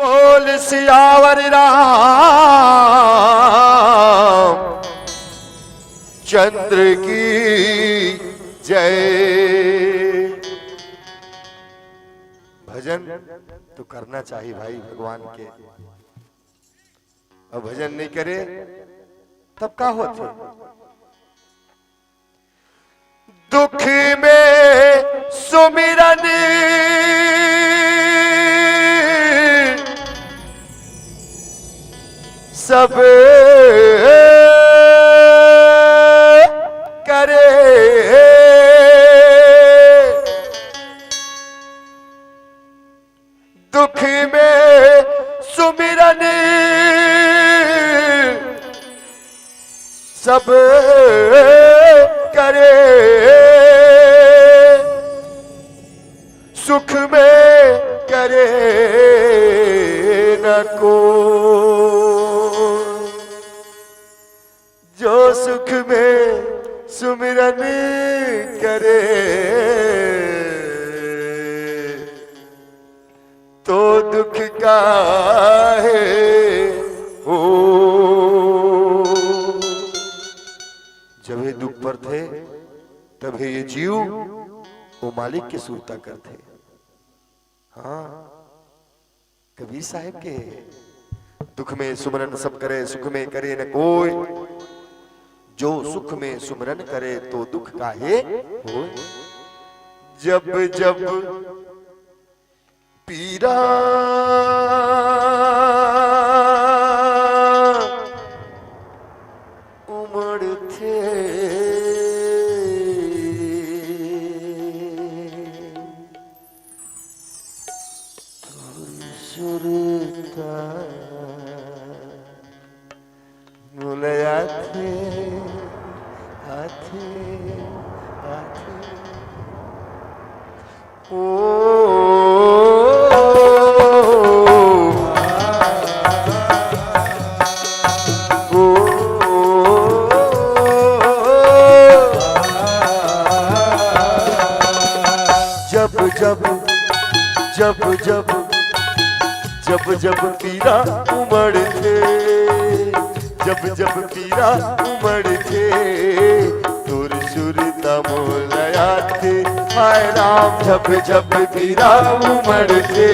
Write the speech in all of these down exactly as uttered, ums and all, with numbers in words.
बोल सियावर राम चंद्र की जय। भजन तो करना चाहिए भाई भगवान के, अब भजन नहीं करे तब का होथे? दुख में सुमिरन सब करे, दुख में सुमिरन सब करे, सुख में करे न को। जो सुख में सुमिरन करे, तो दुख काहे हो। जब ये दुख परथे, तब ये जीव वो मालिक के सुरता करथे। हाँ, कबीर साहेब के, दुख में सुमरन सब करे, सुख में करे न कोई। जो सुख में सुमरन करे, तो दुख काहे होय। जब जब पीरा उमड़थे, सुरता मोला आथे, आथे, आथे। ओ, ओ, जब जब, जब जब, जब जब पीरा उमड़थे, जब जब पीरा उमड़थे, तोर सुरता मोला आथे। हाय राम, जब जब पीरा उमड़थे,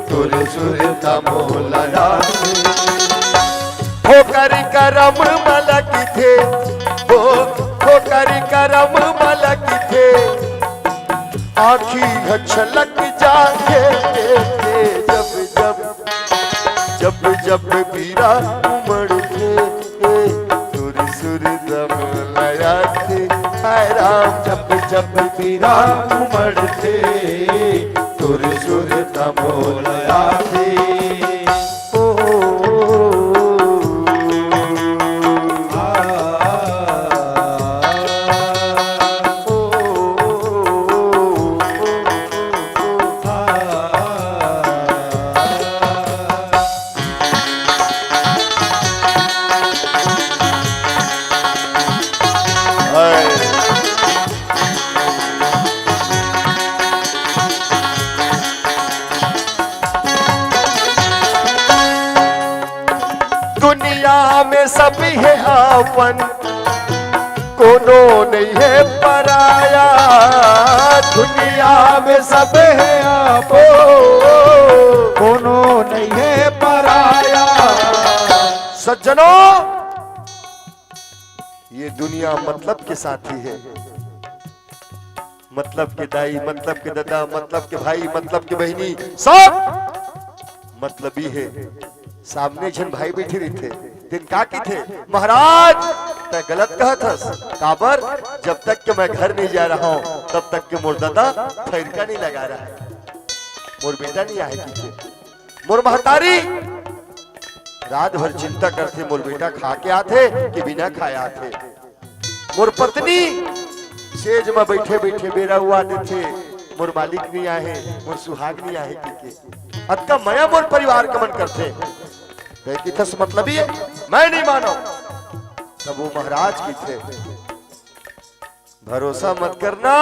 तोर सुरता मोला आथे। ठोकर करम म लगथे, ओ ठोकर करम म लगथे, आँखी ह छलक जाथे। जब जब, जब जब पीरा उमड़थे, तोर सुरता मोला आथे। हाय राम, जब जब पीरा उमड़थे, तोर सुरता मोला आथे। ओ, ओ, ओ, आ, ओ, ओ, ओ, आ। हाय। दुनिया में सब हे अपन, कोनो नहीं है पराया। दुनिया में सब हे आपो, कोनो नहीं है पराया। सज्जनों, ये दुनिया मतलब के साथी है, मतलब के दाई, मतलब के ददा, मतलब के भाई, मतलब के बहिनी, सब मतलबी हे। सामने झन भाई बइठे रहिथे, तेन का कहिथे, "महाराज, तैं गलत कहत हस, काबर? जब तक के मैं घर नहीं जा रहा हूँ, तब तक के मोर ददा फइरका नहीं लगा रहा है, मोर बेटा नहीं आए," कहिथे। मोर महतारी रात भर चिंता करथे, मोर बेटा खा के आथे कि बिना खाए आथे। मोर पत्नी सेज म बइठे बइठे बेरा हुआ देथे, मोर मालिक नहीं आहे, मोर सुहाग नहीं आहे कहिके। अतका मया मोर परिवार के मन करथे। तैं कहिथस मतलबी हे, मैं नहीं मानव। तब वो महाराज कहिथे, भरोसा मत करना,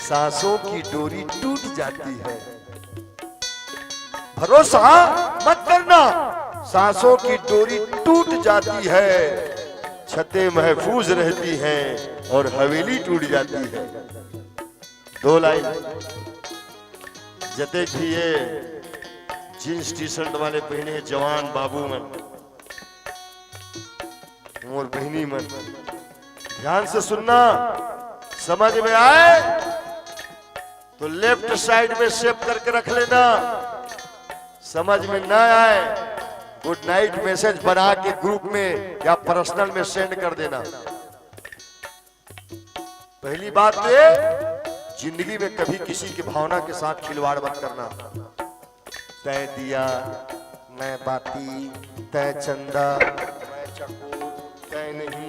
सांसों की डोरी टूट जाती है। भरोसा मत करना, सांसों की डोरी टूट जाती है, छतें महफूज रहती हैं और हवेली टूट जाती है। दो लाइन। जते भी ये जींस टी शर्ट वाले पहने जवान बाबू मन, मोर बहिनी मन, ध्यान से सुनना, समझ में आए तो लेफ्ट साइड में सेव करके रख लेना, समझ में ना आए, गुड नाइट मैसेज बना के ग्रुप में या पर्सनल में सेंड कर देना। पहली बात तो ये, जिंदगी में कभी किसी की भावना के साथ खिलवाड़ मत करना। तय दिया, मैं बाती, तय चंदा, मैं चकोर, तय नहीं।